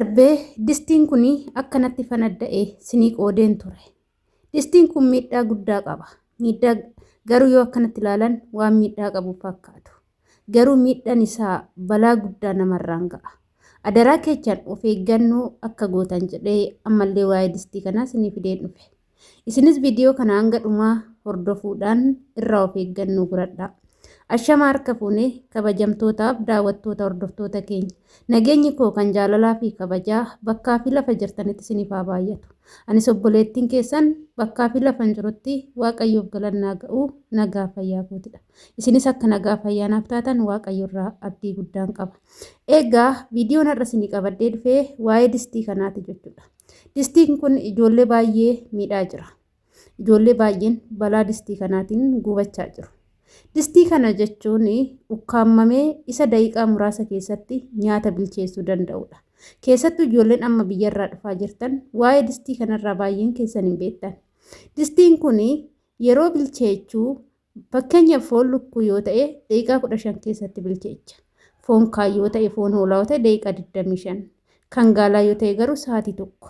Darbee distiin kun akkanatti fanadda'e sinii qoodeen ture. Distiin kun miidhaa guddaa qaba. Miidhaa garuu yoo akkanatti ilaalan waan miidhaa qabu fakkaatu. Garuu miidhaan isaa balaa guddaa namarraan ga'a. Adaraa keechaan of eeggannoo akka gootan jedhee ammallee waa'ee distii kanaa sinii fideen dhufe. Isinis viidiyoo kana hanga dhumaa hordofuudhaan irraa of eeggannoo godhadhaa. Ashama harka fuunee kabajamtootaaf daawwattoota hordoftoota keenya. Nageenyi koo kan jaalalaa fi kabajaa bakkaa fi lafa jirtanitti isiniif haa baay'atu. Anis obboleettiin keessan bakkaa fi lafa hin jirutti Waaqayyoof galannaa ga'u nagaa fayyaa kootidha. Isinis akka nagaa fayyaa naaf taatan Waaqayyo irraa abdii guddaan qaba. Egaa viidiyoon har'a isinii qabadhee dhufee waa'ee distii kanaati jechuudha. Distiin kun ijoollee baay'ee miidhaa jira. Ijoollee baay'een balaa distii kanaatiin gubachaa jiru. Distii kana jechuun ukkaamamee isa daqiiqaa muraasa keessatti nyaata bilcheessuu danda'udha. Keessattuu ijoolleen amma biyyarraa dhufaa jirtan waa'ee distii kanarraa baay'een keessan hin beektan. Distiin kun yeroo bilcheechuu fakkeenyaaf foon lukkuu yoo ta'e daqiiqaa 15 keessatti bilcheecha. Foon kaan yoo ta'e foon hoolaa yoo ta'e daqiiqaa 25. Kan gaalaa yoo ta'e garuu sa'aatii tokko.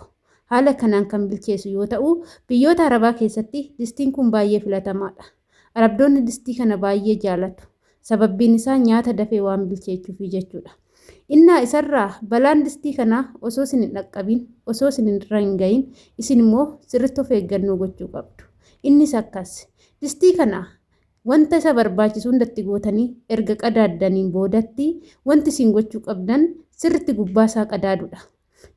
Haala kanaan kan bilcheessu yoo ta'u biyyoota Arabaa keessatti distiin kun baay'ee filatamaadha. Arabdoonni distii kana baay'ee jaalatu. Sababbiin isaa nyaata dafee waan bilcheechuufi jechuudha. Innaa isarraa balaan distii kanaa osoo isin hin dhaqqabin, osoo isin irra hin gahin isin immoo sirriitti of eeggannoo gochuu qabdu. Innis akkas. Distii kana wanta isa barbaachisu hunda itti gootanii erga qadaaddaniin boodatti wanti isin gochuu qabdan sirriitti gubbaa isaa qadaaduudha.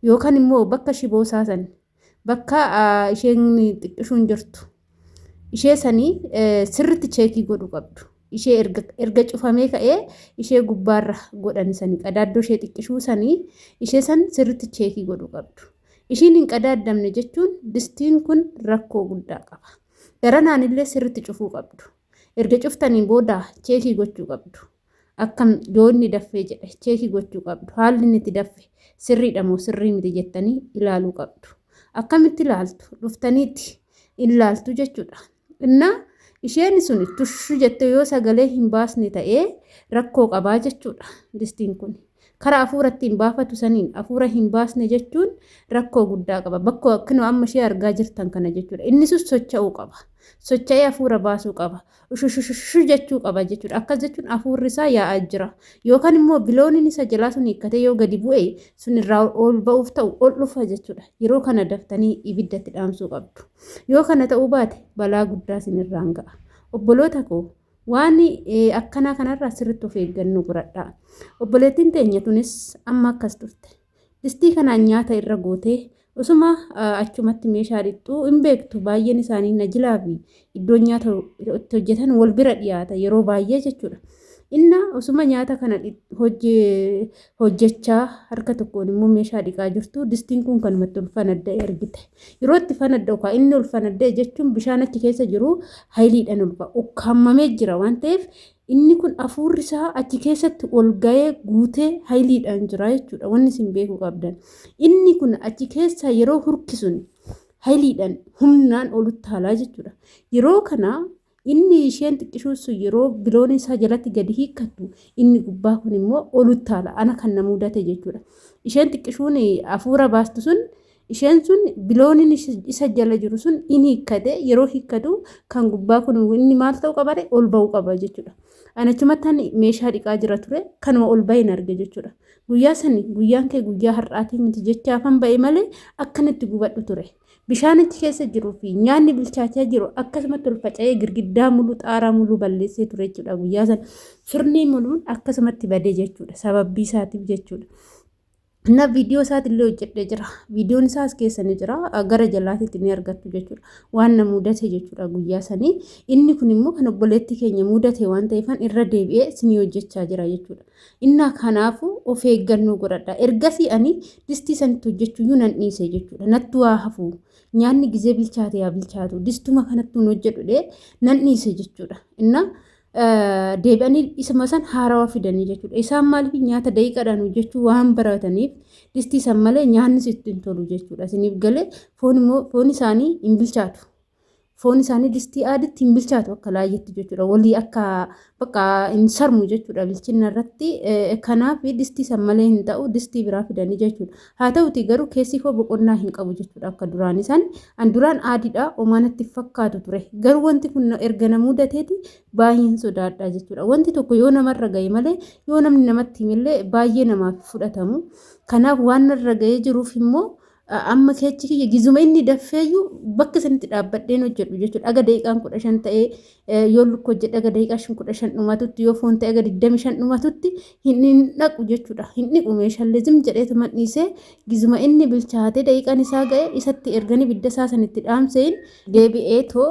Yookaan immoo bakka shiboo isaa san bakka isheen xiqqishuun jirtu ishee sanii sirriitti cheekii godhuu qabdu. Ishee erga cufamee ka'ee ishee gubbaarra godhan sanii qadaaddoo ishee xiqqishuu sanii ishee san sirriitti cheekii godhuu qabdu. Ishiin hin qadaaddamne jechuun distiin kun rakkoo guddaa qaba. Garanaan illee sirriitti cufuu qabdu. Erga cuftaniin booda cheekii gochuu qabdu. Akkam yoo inni daffee jedhe cheekii gochuu qabdu. Haalli inni itti daffe sirriidha moo sirrii miti jettanii ilaaluu qabdu. Akkamitti ilaaltu? Dhuftaniiti ilaaltu jechuudha. Innaa isheen sun tushu jettee yoo sagalee hin baasne ta'ee rakkoo qabaa jechuudha distiin kun. Karaa afuura ittiin baafatu saniin afuura hin baasne jechuun rakkoo guddaa qaba. Bakka kinoo amma ishee argaa jirtan kana jechuudha. Inni sun socho'uu qaba. Socho'ee afuura baasuu qaba. Ushushushu jechuu qaba jechuudha. Akkas jechuun afuurri isaa yaa'aa jira. Yookaan immoo bilooniin isa jalaa sun hiikkatee yoo gadi bu'e sun irraa ol ba'uuf ta'u ol dhufa jechuudha. Yeroo kana daftanii ibiddatti dhaamsuu qabdu. Yoo kana ta'uu baate balaa guddaa isinirraan ga'a. Obboloota koo waan akkanaa kanarraa sirriitti of eeggannoo godhadhaa. Obboleettiin teenya tunis amma akkas turte. Distii kanaan nyaata irra gootee osuma achumatti meeshaa dhiqxuu hin beektu baay'een isaanii najilaa fi iddoon nyaata itti hojjetan wal bira dhiyaata yeroo baay'ee jechuudha. Inna osuma nyaata kana hojjechaa harka tokkoon immoo meeshaa dhiqaa jirtu distiin kun kanumatti ol fanadda'e argite. Yeroo itti fanadda'u kaa inni ol fanadda'e jechuun bishaan achi keessa jiru hayiliidhaan ol ba'a. Ukkaamamee jira waan ta'eef inni kun afuurri isaa achi keessatti ol ga'ee guutee hayiliidhaan jira jechuudha. Wanni isin beekuu qabdan. Inni kun achi keessa yeroo hurkisuun hayiliidhaan humnaan ol utaalaa jechuudha. Yeroo kana Inni isheen xiqqishuun sun yeroo biloonii isaa jalatti gadi hiikkattu inni gubbaa kun immoo ol uttaala. Ana kan na mudate jechuudha. Isheen xiqqishuun hafuura baastu sun isheen sun bilooniin isa jala jiru sun in hiikkate yeroo hiikkatu kan gubbaa kun inni maal ta'uu qabare ol ba'uu qaba jechuudha. Ani achumattan meeshaa dhiqaa jira ture kanuma ol ba'een arge jechuudha. Guyyaa sani guyyaan kee guyyaa har'aatii miti jechaafan ba'e malee akkanatti gubadhu ture. Bishaan achi keessa jiruu fi nyaanni bilchaachaa jiru akkasumatti ol faca'ee girgiddaa muluu xaaraa muluu balleessee ture jechuudha guyyaa sana. Firnii muluun akkasumatti badee jechuudha sababbii isaatiif jechuudha. Na viidiyoo isaatillee hojjedhee jira. Viidiyoon isaa as keessa ni jira. Gara jalaatitti ni argattu jechuudha. Waan na mudate jechuudha guyyaa sanii. Inni kun immoo kan obboleettii keenya mudate waan ta'eefan irra deebi'ee isinii hojjechaa jira jechuudha. Innaa kanaafu of eeggannoo godhadha. Ergasii ani distii sanitti hojjechuyyuu nan dhiise jechuudha. Natti waa hafu. Nyaanni gizee bilchaate yaa bilchaatu. Distuma kanatti hin hojjedhu dhee nan dhiise jechuudha. Innaa deebi'anii isuma san haarawa fidanii jechuudha. Isaan maaliif nyaata daqiiqaadhaan hojjechuu waan barataniif distii san malee nyaanni sitti hin tolu jechuudha. Isiniif galee foon immoo foon isaanii hin bilchaatu. Foon isaanii distii aaditti hin bilchaatu akka laayyetti jechuudha. Walii akka bakka hin sarmu jechuudha bilchinna irratti. Kanaaf distii san malee hin ta'u distii biraa fidanii jechuudha. Haa ta'uti garuu keessi koo boqonnaa hin qabu jechuudha akka duraanii san. An duraan aadiidha homaa natti fakkaatu ture. Garuu wanti kun erga na mudateeti baay'een sodaadha jechuudha. Wanti tokko yoo namarra ga'e malee yoo namni namatti himillee baay'ee namaaf fudhatamu. Kanaaf waan narra ga'ee jiruuf immoo amma keechi kiyya gizuma inni daffeeyyuu bakka sanitti dhaabbadheen hojjedhu jechuudha. Aga daqiiqaan 15 ta'ee yoo lukku hojjedhe aga daqiiqaa 15 dhumatutti yoo foon ta'e aga 25 dhumatutti hin dhaqu jechuudha. Hin dhiqu meeshaalee zim jedheetuma dhiisee gizuma inni bilchaatee daqiiqaan isaa ga'e isatti erganii ibidda isaa sanitti dhaamseen deebi'ee too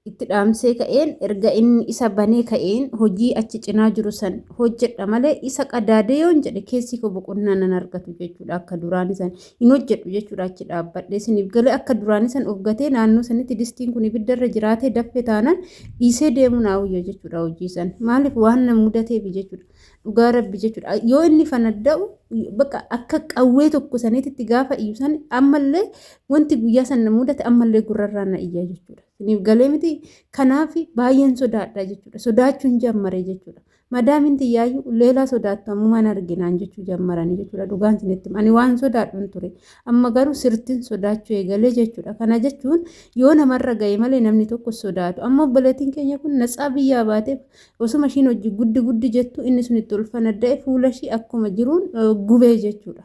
itti dhaamsee ka'een erga inni isa banee ka'een hojii achi cinaa jiru san hojjedha malee isa qadaadee yoon jedhe keessi koo boqonnaa nan argatu jechuudha. Akka duraanii san hin hojjedhu jechuudha achi dhaabbadhee isiniif galee akka duraanii san of gatee naannoo sanitti distiin kun ibiddarra jiraatee daffe taanaan dhiisee deemuu naa wayya jechuudha hojii san. Maaliif waan na mudateef jechuudha. Dhugaa rabbi jechuudha. Yoo inni fanadda'u bakka akka qawwee tokko saniititti gaafa iyyu san ammallee wanti guyyaa san na mudate ammallee gurrarraa na iyya jechuudha. Isiniif galee miti kanaaf baay'een sodaadha jechuudha. Sodaachuun jammare jechuudha. Madaamiin tiyyaayyuu leelaa sodaattu ammumaan arginaan jechuu jammaranii jechuudha. Dhugaan isinitti hima. Ani waan sodaadhuun ture. Amma garuu sirtiin sodaachuu eegalee jechuudha. Kana jechuun yoo namarra ga'e malee namni tokko sodaatu. Amma obboleettiin keenya kun natsaa biyyaa baatee osuma ishiin hojii guddi guddi jettu inni sun itti ulfanadda'e fuula ishii akkuma jiruun gubee jechuudha.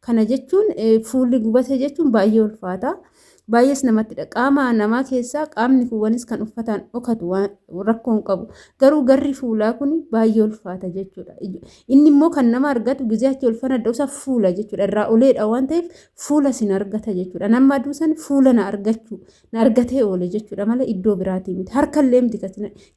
Kana jechuun fuulli gubate jechuun baay'ee ulfaata. Baay'ees namattidha. Qaama namaa keessaa qaamni kuuwwanis kan uffataan dhokatu waan rakkoo hin qabu. Garuu garri fuulaa kun baay'ee ulfaata jechuudha. Inni immoo kan nama argatu gizee achi ol fanadda'u isaa fuula jechuudha. Irraa oleedha waan ta'eef fuula sin argata jechuudha. Nama aduu san fuula na argachuu na argatee oole jechuudha malee iddoo biraatii miti. Harkallee miti kan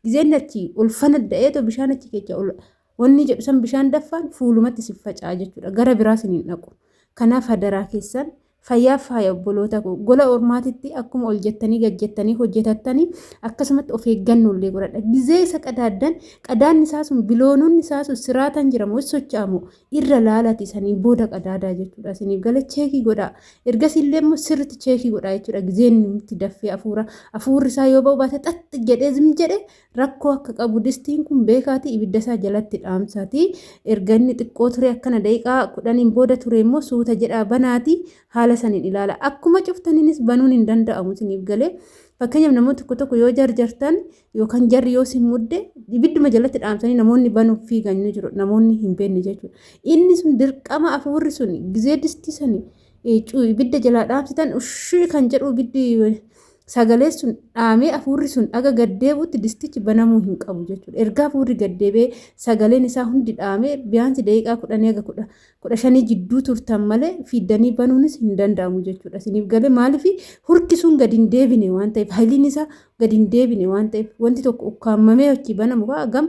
gizeen achi ol fanadda'eetoo bishaan achi keessa ol Wanni jedhu san bishaan daffaan fuulumatti si faca'a jechuudha. Gara biraa sin hin dhaqu. Kanaaf hadaraa keessan fayyaa faaya obboloota koo gola ormaatitti akkuma ol jettanii gad jettanii hojjetattanii akkasumatti of eeggannoo illee godhadha. Gizee isa qadaaddan qadaanni isaa sun biloonuun isaa sun siraataan jira moo socho'a moo irra laalati saniin booda qadaadaa jechuudha. Isiniif gala cheekii godhaa. Ergasii illee immoo sirriitti cheekii godhaa jechuudha. Gizeen nuti daffee afuura afuurri isaa yoo ba'u baate xaxxi jedhee zim jedhe Rakkoo akka qabu distiin kun beekaatii ibidda isaa jalatti dhaamsaatii erga inni xiqqoo ture akkana daqiiqaa 10n booda ture immoo suuta jedhaa banaatii haala saniin ilaala. Akkuma cuftaniinis banuun hin danda'amu isiniif galee. Fakkeenyaaf namoonni tokko tokko yoo jarjartan yookaan jarri yoo isin mudde ibidduma jalatti dhaamsanii namoonni banuuf fiigan ni jiru namoonni hin beekne jechuudha. Inni sun dirqama afuurri sun gizee distii sani ibidda jalaa dhaamsitan ushii kan jedhu ibiddi Sagaleen sun dhaamee afuurri sun aga gad deebi'utti distichi banamuu hin qabu jechuudha. Erga afuurri gad deebi'ee sagaleen isaa hundi dhaamee biyaansi daqiiqaa 10 haga 15 jidduu turtan malee fiiddanii banuunis hin danda'amu jechuudha. Isiniif galee maaliif hurki sun gad hin deebine waan ta'eef hayiliin isaa gad hin deebine waan ta'eef wanti tokko ukkaamamee achii banamu gam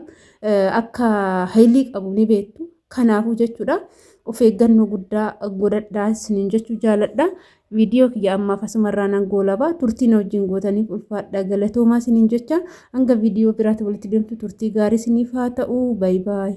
akka hayilii qabu ni beektu. Kanaafuu jechuudha of eeggannoo guddaa godhadhaa isiniin jechuu jaaladha. Viidiyoo kiyya ammaaf asumarraa nan goolaba. Turtii na wajjin gootaniif ulfaadha galatoomaa isiniin jecha hanga viidiyoo biraatti walitti deemtu turtii gaarii isiniif haa ta'u. Baay baay.